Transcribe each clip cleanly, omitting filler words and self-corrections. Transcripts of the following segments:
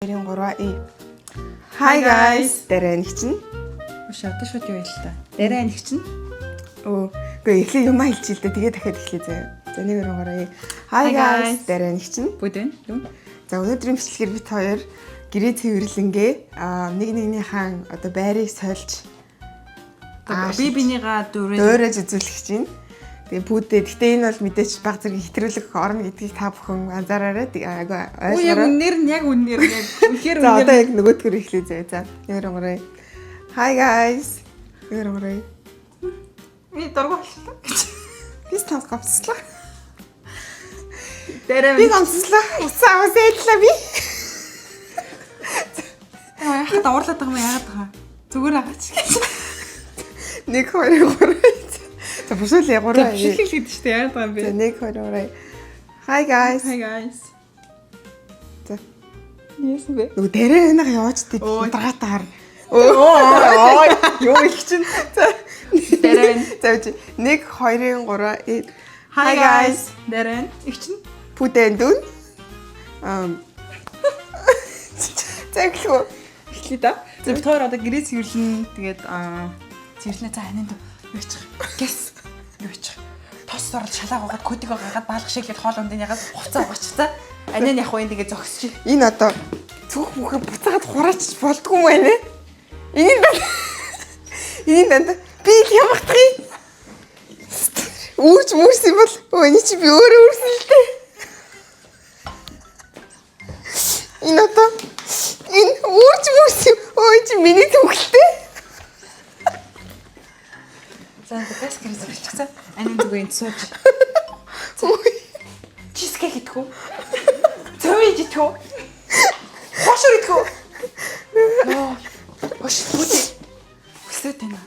2 3 E. Hi guys. Дараа нэг чинь. Ууш одоо шууд юу ял та. Дараа нэг чинь. Өө, үгүй эхлээ юм хэлчихээ л дээ. Тэгээ дахиад эхлэе заяа. За 1 2 3 E. Hi Hi guys. guys. Дараа нэг чинь. Бүдэн. Юу? За өнөөдрийн бичлэгээр бид хоёр гэрээ цэвэрлэнгээ нэг нэгнийхээ одоо байрыг сольж Би бинийгаа дөрөв. дуурайж үзүүлэх гэж байна. Тэгээ пүүдээ. Гэтэ энэ бол мэдээч баг зэрэг хэтрүүлэх орно гэдгийг та бүхэн анзаараарай. Тэгээ айгүй Оо яг ойлгоорой. үннээр нь яг үннээр нь яг үнэхээр За одоо үннээр. яг нөгөөдгөр эхлэе заяа. За 1 2 3. Hi guys. 1 2 3. Би дургу болчихлоо. Би тас гомцлоо. Дараа Би гомцлоо. Уцаа авсайлаа би. яхад уурлаад байгаа юм яагаад байгаа. Зүгээр агаач гэж. 1 2 3. За бушуулъя 3. За бичлэг гэдэг чинь яагаад байгаа юм За бэ? 1 2 3. Hi guys. Hi guys. За Яасан бэ? нөгөө дээрээ өнөг яваач тий Өө. даргаатаар. Өө Юу их чинь. Дараа нь. За үгүй 1 2 3. Hi guys. Дараа нь их чинь. Пүдэн дүн. Ам. За эхлэв. Эхлэе да. За бид хоёр одоо гэрээ цэвэрлэн тэгээд цэвэрлэнэ за ханин юу чих. Гэс юу чих. Тос орол шалаа гоод көдөгөө гаргаад баалга шиглээд хоол ундын ягаад хувцас угаач за. Анаа нь яг уу энэ тэгээд зогсчих. Энэ одоо цүнх мөхө буцаагаад хураачч болдгүй юм байна. Энэ данд энэ данд би л ямахдах юм. Үүрч мөрс юм бол өө энэ чи би өөрөө үүрсэн л дээ. Энэ одоо энэ үүрч мөрс юм. Өө энэ чи миний төвхөлтэй. За гэс гэрээ цэвэрлчих за. Анаа зүгээр энд сууж. Үй. Чизкейк идэх үү? Цөмийн идэх үү? Хошор идэх үү? Ноо. Хош бүдэ. Өсөөд байна.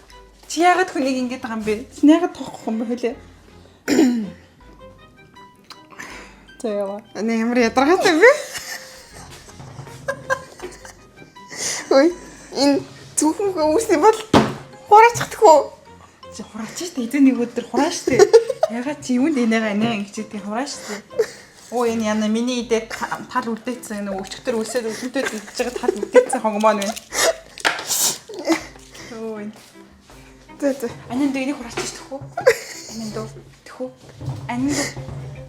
Чи яагаад хүнийг ингэж байгаа юм бэ? Чи яагаад тоохгүй юм бэ хөлөө? За яа. Нэ ямар ядаргаатай юм бэ? Ой, энэ цүнх мөхө үүрсэн бол хураачхдах уу? Чи хураач штэ эзэн нэг өдөр хураа штэ. Ягаад чи юунд энэгээ энэ ингэж идэх хураа штэ. Оо энэ яна миний идэ тал үлдээсэн нэг өчигдөр өсөөд өлөнтөд идэж байгаа тал үлдээсэн хонгомон байна. Оо энэ. За за. Анин дөө энийг хураач штэ хүү. Анин дөө тэхүү. Анин дөө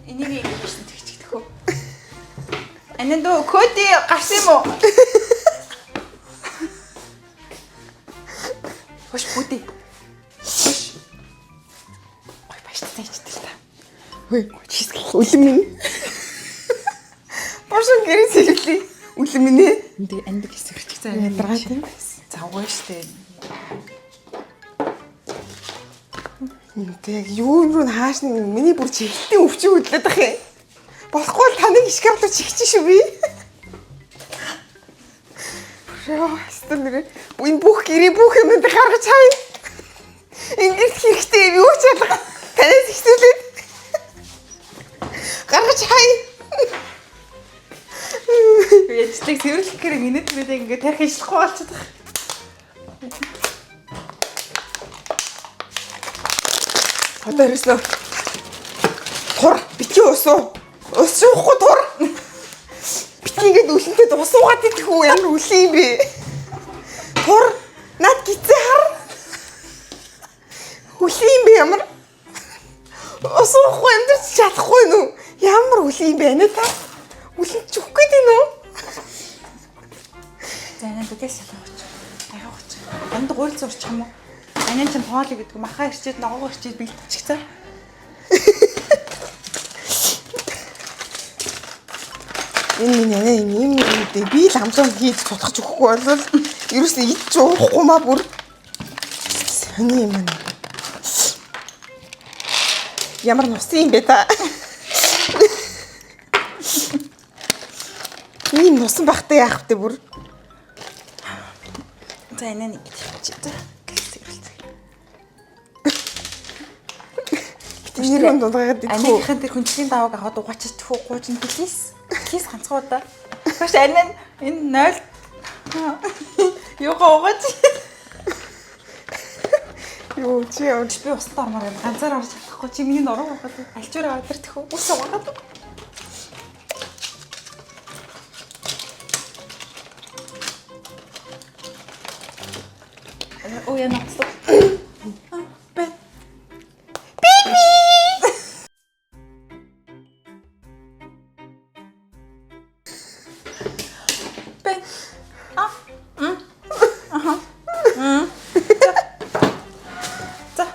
энийг ингэж тэгчих тэхүү. Анин дөө коди гарсан юм уу? Хош бүдэ. Хош. Гой баяртай ичдэг та. Хөөе, чизкейк үлэн минь. Боршин гэрээ цэвэрлээ. Үлэн минь ээ. Энд энд хэсэгэрчих заа. Ядаргаатай. Завгүй штэ. Тэг яг юу юм руу хааш нэг миний бүр чиглэлтийн өвчин хөдлөөд ах юм. Болохгүй бол таныг шкаф руу чигчих шүү би. Яа, стол нэрээ. Энэ бүх гэрээ бүх юм энэ гаргаж хай. Ингээд хэрэгтэй юм юу ч алга. Танаас ихсүүлээд гаргаж хай. Яжлаг цэвэрлэх гэрээ минут минут ингээд тарих ажиллахгүй болчиход байгаа. Одоо ерөөсөө тур битгий ус уу? Ус уухгүй тур. Битгий ингээд үлэнтэй ус уугаад идэх үү? Ямар үлэн юм бэ? Тур над гизээ хар. Үлэн юм бэ ямар? Ус уухгүй амьдарч чадахгүй нү? Ямар үлэн юм бэ анаа та? Үлэн ч өгөх гээд байна уу? За анаа дүүгээс шалгах оч. Аяга оч. Анд гуйл зурчих юм уу? Анаа чинь хоол гэдэг маха ирчээд ногоогоо ирчээд бэлтчих за. Энэ минь анаа юм юм дээ. Би л амлан хийж сутгах өгөхгүй бол ерөөсөө идэж уухгүй маа бүр. Сони юм аа. Ямар нусын юм бэ та? Ийм нусан бахтай яах вэ бүр? За анаа нэг тавьчих. За. Цэвэрлэх. Нэрэн дундаагаад идэх үү? Аныхын тэр хүнчлийн давааг аваад угаачих тхүү гуучин плиз. Плиз ганцхан удаа. Багш анаа энэ 0 юугаа угаач. Юу чи ямар Би усанд ормоор байна. Ганцаар орж чадахгүй чи миний нуруу угаад альчуур аваад тэр тхүү ус угаад. Оо яа ноцлог. Бэ. Би. Бэ. А. М. Аха. М. За.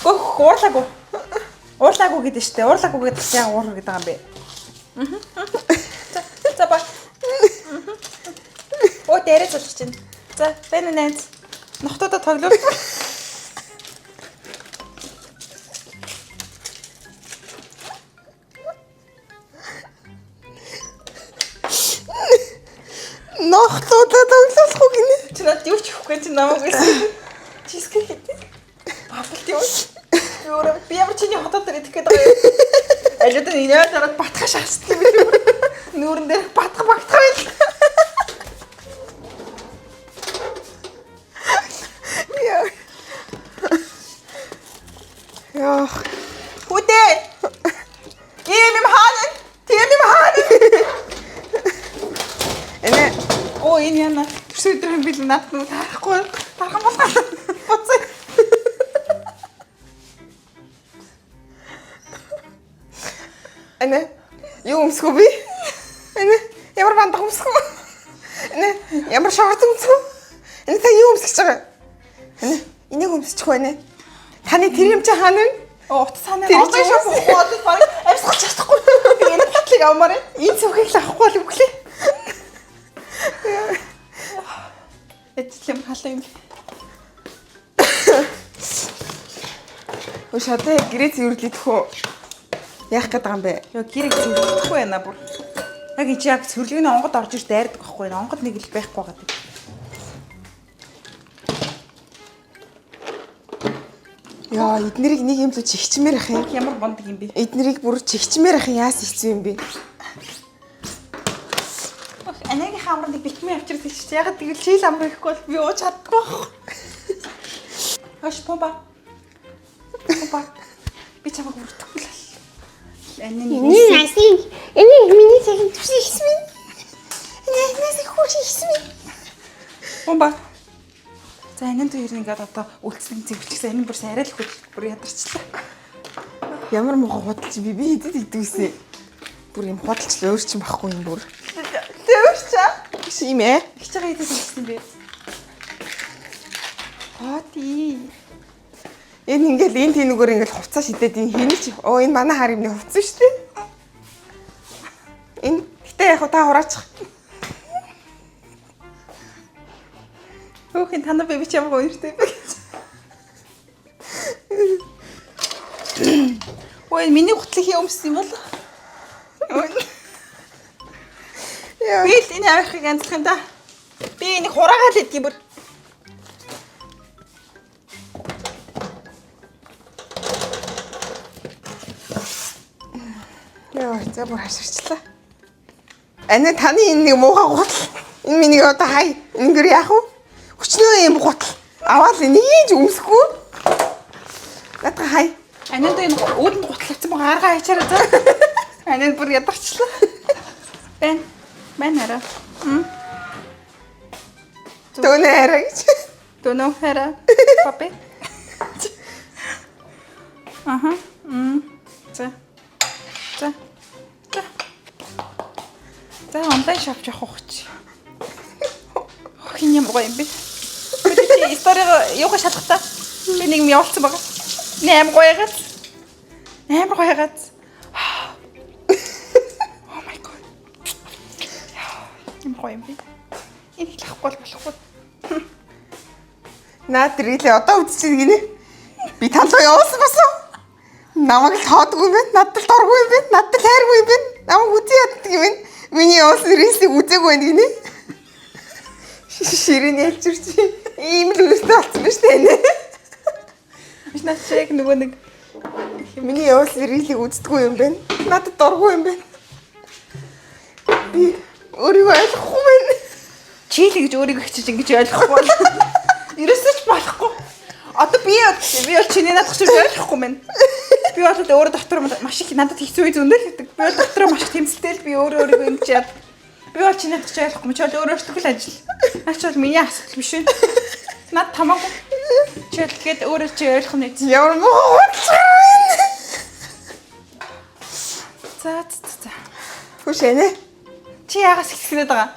Гох уурлаагүй. Уурлаагүй гэдэг штэ. Уурлаагүй гэдэг чинь яг уур гэдэг юм бэ. За. За ба. Оо дээрээ зулж чинь. За, байна найз. Нохтоодоо тоглоо. Нохтуудаа тоглох уу гинэ? Чи надад юу ч өгөхгүй чи намайг байсан. Чизкейк идэ. Бабл юу? Би өөрөө би ямар чиний хотод дээр идэх гээд байгаа юм. Алиудаа нэг нойд ороод батга шаалцдаг юм билүү. Нүүрэн дээр батга багтах байл. Яа. Яах. Хүдээ. Ийм юм хаана? Тийм юм хаана? Энэ Оо энэ яна. Төрсөн өдөр юм бил надад нүг таарахгүй. Тархан болгоо. Буцаа. энэ юу өмсөх вэ би? Энэ ямар бандах өмсөх вэ? Энэ ямар шорт өмсөх вэ? Энэ та юу өмсөх гэж байгаа? Энэ энийг өмсчих вэ нэ? Таны тэр юм чи хаана вэ? Оо утас санаа. Тэр Одоо чинь шоп уухгүй бол баг амьсгалж чадахгүй. Би энэ ботлыг авмаар байна. Энэ цүнхийг л авахгүй бол үглээ. Эцэл юм халуун юм. Өө шадаа яг гэрээ цэвэрлэх үү? Яах гээд байгаа юм бэ? Йоо гэрэг цэвэрлэхгүй байна бүр. Яг энэ чи яг цэвэрлэгийн онгод орж ир дайрдаг байхгүй. Онгод нэг л байхгүй байгаа. Яа, эднэрийг нэг юм л чигчмээр ах юм. Ямар бондог юм бэ? Эднэрийг бүр чигчмээр ах юм яас хэцүү юм бэ? Анагийн хамранд битмээ авчирдаг чи ягаад гэвэл чийл амар ихгүй бол би ууж чаддаггүй байхгүй. Хаш пумба. Пумба. Би чамайг өртөхгүй л. Анин Миний насыг энэ миний цагийн түшиг хийсэн. Энэ насыг хурш хийсэн. Пумба. За анин хоёр ингээд одоо үлдсэн зэвчгсэн анин бүр арай л хөл бүр ядарчлаа. Ямар муухай худалч би би хэдэд идвэсэн. Бүр юм худалч л өөр чинь байхгүй юм бүр. Зэвчээ. Биш юм ээ. Их чагаа хэдэд идсэн бэ? Хоти. Энэ ингээл энэ тэнүүгээр ингээл хувцас шидэд энэ хэний чи оо энэ манай хар юмны хувцас шүү дээ. Энэ гэтээ яг хуу та хураачих. Хөөхин танаа би чи ямар гоё нэртэй бэ гэж. Ой, миний гутлыг хий өмссөн юм бол. Ой. Яа. Би л энэ авирахыг ганцлах юм да. Би энийг хураагаад л идэх юм бүр. Яа, за бүр хаширчлаа. Ана таны энэ нэг муухай гутал. Энэ миний одоо хай. Энэгээр яах вэ? Өчнөө юм гутал. Аваад энийг ч өмсөхгүй. Наадах хай. Ананд энэ уудэнд гутал авсан байгаа аргаа хайчаараа за. Ананд бүр ядарчлаа. Бэн. Бэн хараа. М. Төнө арай гэж. Дөнөө хараа. Папи. Аха. М. За. За. За. За онлайн шоп явах уу чи. Хин ямар гоё юм бэ? Би чи историг юугаа шалгах та? Би нэг юм явуулсан байгаа. Нэ амар гоё ягац. Амар гоё ягац. Oh my god. Ямар гоё юм бэ? Энийг л авахгүй бол болохгүй. Наад рилээ одоо үзчихэв гинэ. Би талуу явуулсан басуу. Намайг л тоодгүй юм байна. Надад л дургүй юм байна. Надад л хайргүй юм байна. Намайг үзий яддаг юм байна. Миний явуулсан рилсийг үзээгүй байна гинэ. Ширээний ялчирч ийм л үнэтэй болсон ба штэ нэ. Биш наад чи яг нөгөө нэг Миний явуулсан рилийг үздэггүй юм байна. Надад дургүй юм байна. Би өөрийгөө ойлгохгүй байна. чийл гэж өөрийгөө хичээж ингэж ойлгохгүй бол ерөөсөө ч болохгүй. Одоо би би бол чиний наадах шиг ойлгохгүй мэн. Би бол өөрөө дотор маш их надад хэцүү үе зөндөл гэдэг. Би бол дотроо маш их тэмцэлтэй л би өөрөө өөрийгөө ингэж яад. Би бол чиний наадах чи ойлгохгүй. Чи бол өөрөө өөртөө л ажил. Наач бол миний асуудал биш үү? Над хамаагүй. Чи тэгэхээр өөрөө чи ойлгох нь эзэн. Ямар муу худалч байна. За за за. Хүш ээ. Чи яагаас ихсгэнэд байгаа?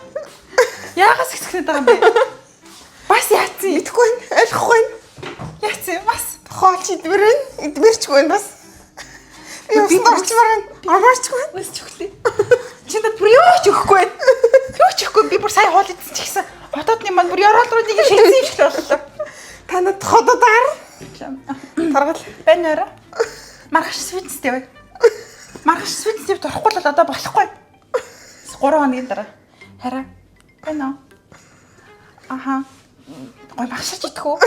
Яагаас ихсгэнэд байгаа юм бэ? Бас яатсан юм? Мэдэхгүй байна. Ойлгохгүй байна. Яатсан юм бас? Хоол чи идмээр байна. Идмээрчгүй байна бас. Би усанд орчмоор байна. Ормоорчгүй байна. Үс чөглөө. Чи надад бүр юу ч өгөхгүй байна. Юу ч өгөхгүй. Би бүр сая хоол идсэн ч гэсэн хотоодны маань бүр ёроол руу нэг юм шидсэн юм шиг л боллоо. Та надад ходоод ар. Таргал. Байна орой. Маргааш свитстэй бай. Маргааш свитстэй орохгүй бол одоо болохгүй. 3 хоногийн дараа. Хараа. Байна уу? Аха. Гой багшаач идэх үү?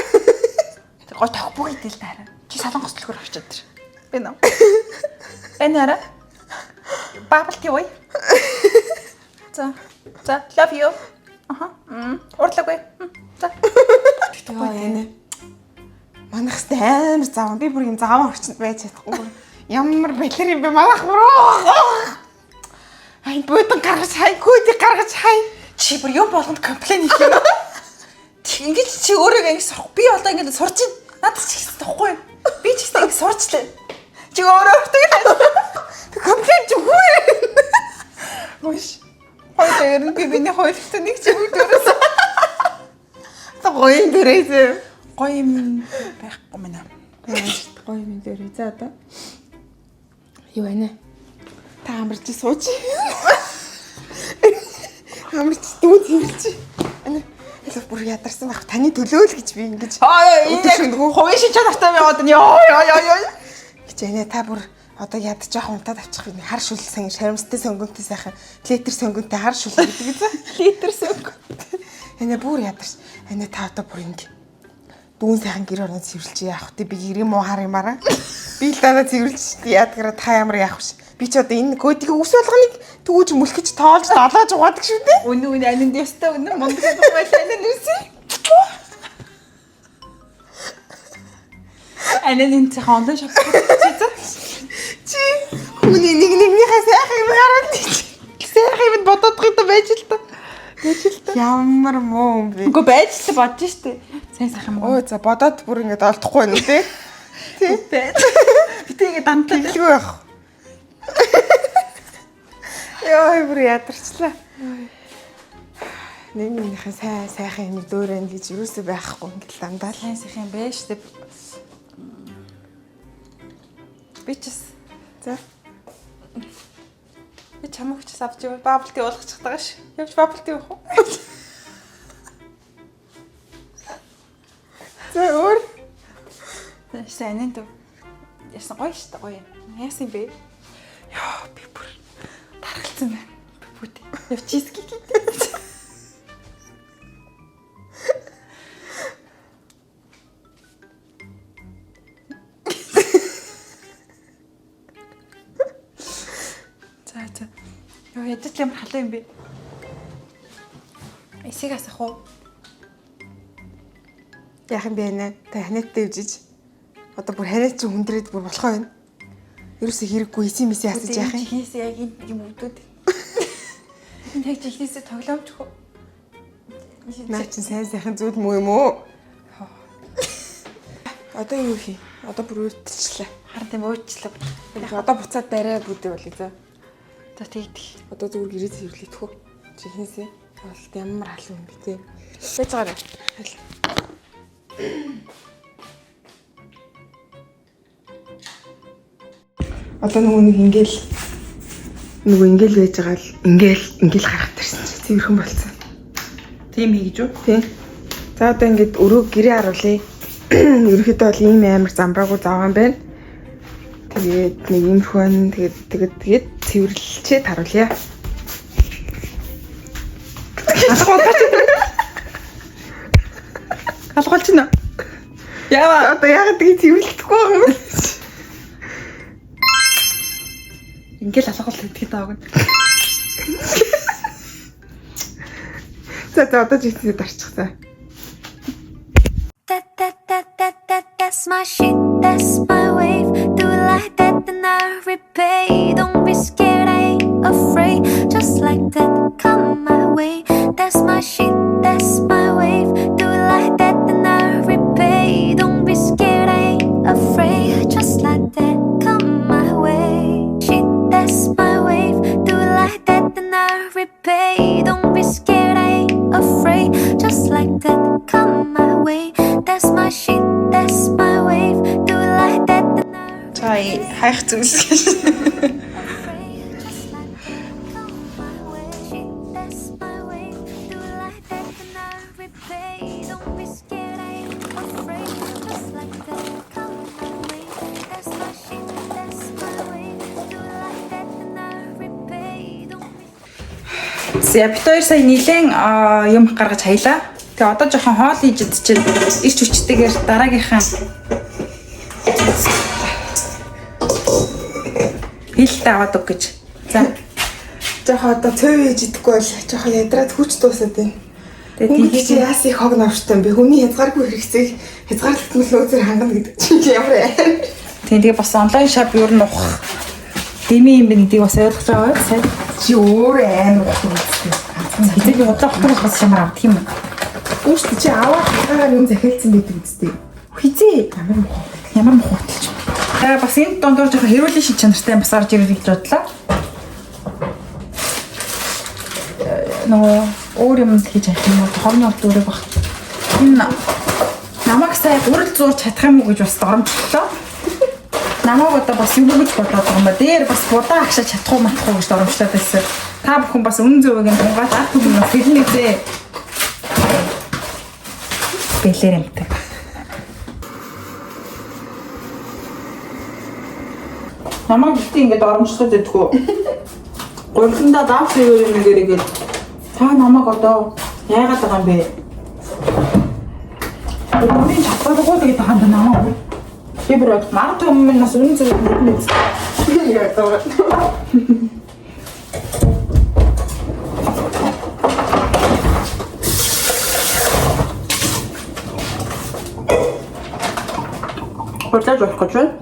Гой тох бүх идэл та хараа. Чи солонгос төлхөр авчиад тэр. Байна уу? Байна орой. Bubble tea ой. За. За, love you. Аха. Уурлаагүй. За. Йоо яана. Манайх хэвээ амар заван. Би бүр юм заван орчинд байж чадахгүй. Ямар бэлэр юм бэ манайх бүр. Ай буудан гаргаж хай, күүдийг гаргаж хай. Чи бүр юм болгонд complain хийх юм. Ингэж чи өөрийгөө ингэ сурах. Би одоо ингэ сурч ин. Надад ч ихсэн тахгүй юу? Би ч ихсэн ингэ сурчлаа. Чи өөрөө өөртөө Complain чи хүү. Гүйш. Хоёр дээр нь би биний хоёртой нэг ч юм дөрөөс. Гоё юм дөрөө. Гоё юм байхгүй мэнэ. Гоё юм дөрөө. За одоо. Юу байна? Та амарч сууч. Амарч дүү цэвэрлж. Ана хэлээ бүр ядарсан байх. Таны төлөө л гэж би ингэж Аа өдөр шөнөгүй хувийн шин чанартай байгаад нь ёо ёо ёо ёо. гэж байна. Та бүр одоо ядаж жоох унтаад авчих юм. Хар шүл сан шаримстай сонгонтой сайхан литр сонгонтой хар шүл гэдэг үзээ. Литр сөнгө. Ана бүр ядарч. Ана та одоо бүр ингэ дүүн сайхан гэр орно цэвэрлж яах вэ? Би гэрээ муу хар юмараа. Би л дандаа цэвэрлж ядгараа та ямар яах вэ? Би ч одоо энэ кодыг ус болгоныг түүж мүлхэж тоолж долоож угаадаг шүү дээ. Үнэн үнэн анинд ёстой үнэн мундаг юм байлаа анин үсэ. Анин энэ цахан онлайн шоп хийсэн. Чи хүний нэг нэгнийхээ сайхан юм харуул чи. Сайхан юмд бодоод байгаа байж л та. Байж л та. Ямар муу юм бэ? Үгүй байж л бодож штэ. Сайн сайхан муу. Өө за бодоод бүр ингэж олдохгүй байна үү те? Тий. Байж. Би тэгээ дантлаа. Тэглгүй байх. Йой бүр ядарчлаа. Нэг нэгнийхээ сайн сайхан юм дөөрэн гэж юусоо байхгүй ингээл дандаа л. Сайн сайхан юм байж штэ. Би ч бас За. би чамаг ч авч яв. Bubble tea уулгачих байгаа ш. Явж bubble tea уух уу? За өөр. Сайн анин төв. Ясан гоё штэ гоё. Яасан юм бэ? Йоо би бүр тархалцсан байна. Би бүтээ. Яв чизкейк идэ. За за. Йоо ядаж л ямар халуун юм бэ? Эсийг асах уу? Яах юм бэ нэ? Та ханиадтай үжиж. Одоо бүр ханиад чи хүндрээд бүр болохоо байна. Ерөөсө хэрэггүй эсийн мэсийн асаж яах юм? Чихнээсээ яг энэ юм өвдөд. Энэ яг чихнээсээ тоглоомч хөө. Наа чин сайн сайхан зүйл муу юм уу? Одоо юу хий? Одоо бүр өөдчлээ. Харин тийм өөчлөө. Яг одоо буцаад дараа бүдээ болъё за. За тэгдэг. Одоо зүгээр гэрээ цэвэрлэх хөө. Чи хинсээ? Болт ямар халуун юм бэ те. Байж байгаарай. Аль. Одоо нөгөө нэг ингээл нөгөө ингээл байж байгаа л ингээл ингээл гарах төрсэн чи цэвэрхэн болцсон. Тийм хий гэж үү? Тий. За одоо ингээд өрөө гэрээ харуулъя. Ерөнхийдөө бол ийм амар замбраагүй заваан байна. Тэгээд нэг иймэрхүү байна. Тэгээд тэгээд тэгээд цэвэрлэлчээд харуулъя. Алгуулч нэ. Яава. Одоо яагаад тийг цэвэрлэхгүй байгаа юм бэ? Ингээл алгуул гэдэг дааг нь. За за одоо ч ихтэй дарчих за. That that that that that that's my shit, that's my wave. Do it like that, then I repay. Don't be scared, I ain't afraid. Just like that, come my way. That's my shit, that's my wave. Do it like that, then I repay. repay. Don't be scared, I ain't afraid. Just like that, come my way. That's my shit, that's my wave. Do it like that, then I За хайх зүйлс гэж. afraid. Just like that, come my way. Shit, that's my wave. Do it like that, then I repay. Don't be scared, I ain't afraid. Just like that, come my way. That's my shit, that's my wave. Do it like that, then I repay. Don't be За бид хоёр сая нилээн юм гаргаж хаялаа. Тэгээ одоо жоохон хоол хийж идчихэл ирч хүчтэйгээр дараагийнхаа хилэлт аваад өг гэж. За Жохоо одоо цөв хийж идэхгүй бол жохоо ядраад хүч дуусаад байна. тэгээ Хүн тийхийг чи яас их хог новштой юм бэ? Хүний хязгааргүй хэрэгцээг хязгаарлалтмал нөөцөөр хангана гэдэг чинь ямар аим. Тийм, тэгээ бас онлайн шоп юу н ухах дэмий юм бэ гэдгийг бас ойлгож байгаа сая. Чи өөрөө амар ухдаг үздэг. Хэзээ би худлаа ухдаг болохоос ямар авдаг юм. Үүштэй чи аваад хязгаараар юм захиалцсан байдаг үстэй. Хизээ Ямар муухай. ямар муухай хуталч. За бас энэ дундуур жоохон хэрүүлийн шин чанартай бас орж ирэх гэж бодлоо. Нөгөө өөр юм хийж авах юм уу? Ховны урд дүүрэг баг. Энэ намайг сая гурил зуурч чадах юм уу гэж бас доромжлоо. Намайг одоо бас юу гэж бодлоод байгаа юм ба. Дээр бас будаа агшаа чадах уу матах уу гэж доромжлоод байсан. Та бүхэн бас үнэн зөвийг нь тунгаад ард түмэн бас хэлнэ үзээ. Бэлэр юмтай. Намайг битгий ингээд оромжлоод идэггүй. Гуриландаа даав хэвээр юм гэрээгээд та намайг одоо яагаад байгаа юм бэ? Өөрийн чадваргүй л гэдэг ханд намайг. Би бүр март өмнө нас үнэн зөв мэднэ. Яа. Хурлаж болох гэж байна.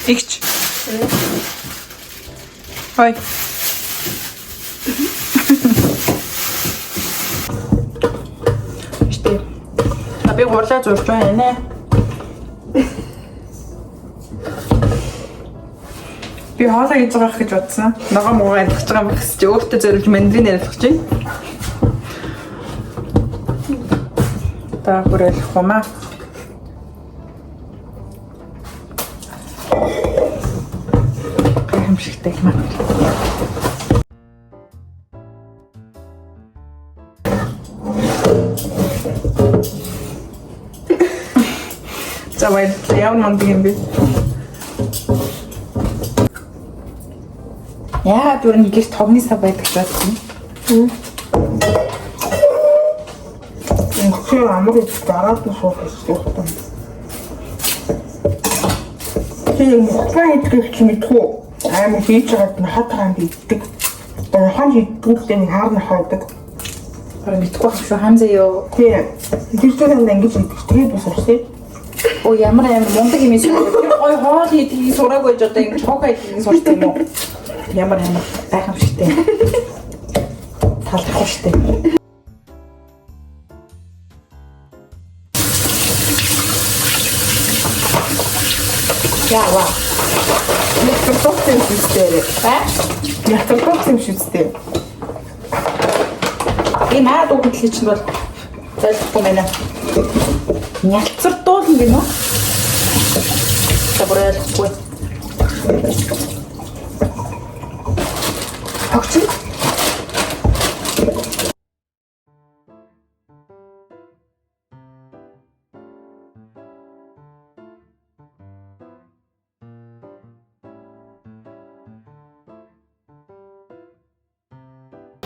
Игч. Хой. Штэ. Би гурлаа зурж байна. Би хоолоо хийж байгаа гэж бодсон. Ногоо муугаа альгаж байгаа юм гэсэн чи өөртөө зориулж мандарин альгаж байна. Та бүр ойлгох юм аа. Гайхамшигтай юм аа. За баярлалаа. Ямар мундаг юм бэ? Яагаад бүр нэг гэрт хогны сав байдаг ч бодсон юм? Чи амар их дараад нь суух хэрэгтэй. Чи мухбан идэх чи мэдхүү. Амар хийж байгаад нь хот хаан иддэг. Одоо хан хийдэг нэг хаар нахаа идэг. Бараг мэдгүй байх шүү хамзаа ёо. Тий. Тэр чинь дандаа ингэж идэх. Тэгээд бас урсээ. Оо ямар амар мундаг юм шиг. Тэр гой хоол хийдгийг сураагүй байж одоо ингэж хог хийдгийг сурч юм уу? Ямар амар гайхамшигтай. Талархав штэ. Яа ва. Ялцагдсан юм шүү дээ. А? Ялцагдсан юм шүү дээ. Энэ наад үг хэлхий чинь бол зайлшгүй байна. Нялцардуулна гэнэ үү? За бүр ойлгохгүй. Хогч.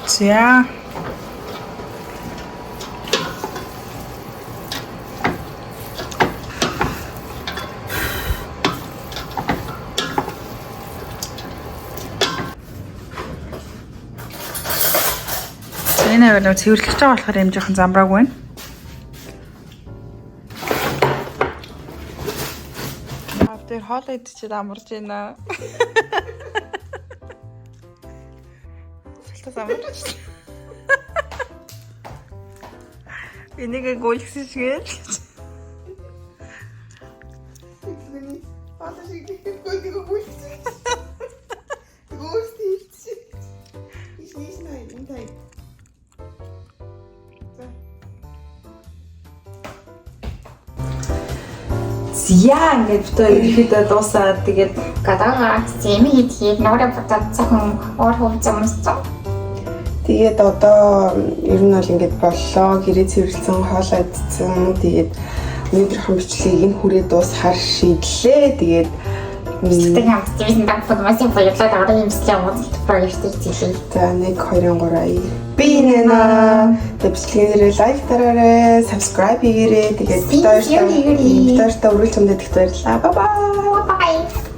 За. За энэ аваар цэвэрлэж байгаа болохоор юм жоохон замбраагүй байна. Ав дээр хоол идчихэд амарч байна. Шалтаас амарч. Энийг гүйлгсэн шиг л. Хоолой шиг гэхгүй нэг гүйлсэн. Гүйс тийч. Иш иш Зя, ингээд бид хоёр ерөөдөө дуусаад, тэгээд Гадаа зэми хийдгийг нуураа будаад цахан уур хувцас өмссөн. Тэгээд одоо ер нь бол ингээд боллоо. Гэрээ цэвэрлсэн, хоол идсэн. Тэгээд өнөөдрийнхөө бичлэгийг энэ хүрээ дуусгахаар шийдлээ. Тэгээд Тэг юм зэвсэн дагфад маш их баярлалаа. Дараагийн бичлэгээ уулзалт баяртай хэлье. За, 1 2 3. Би Нэна. Тэгээд бичлэгийн like дараарай, subscribe хийгээрэй. Тэгээд бид Thank you, хоёртой хийгээрэй. бид хоёртой үргэлж хамт байдаг, баярлалаа. Bye bye. Bye.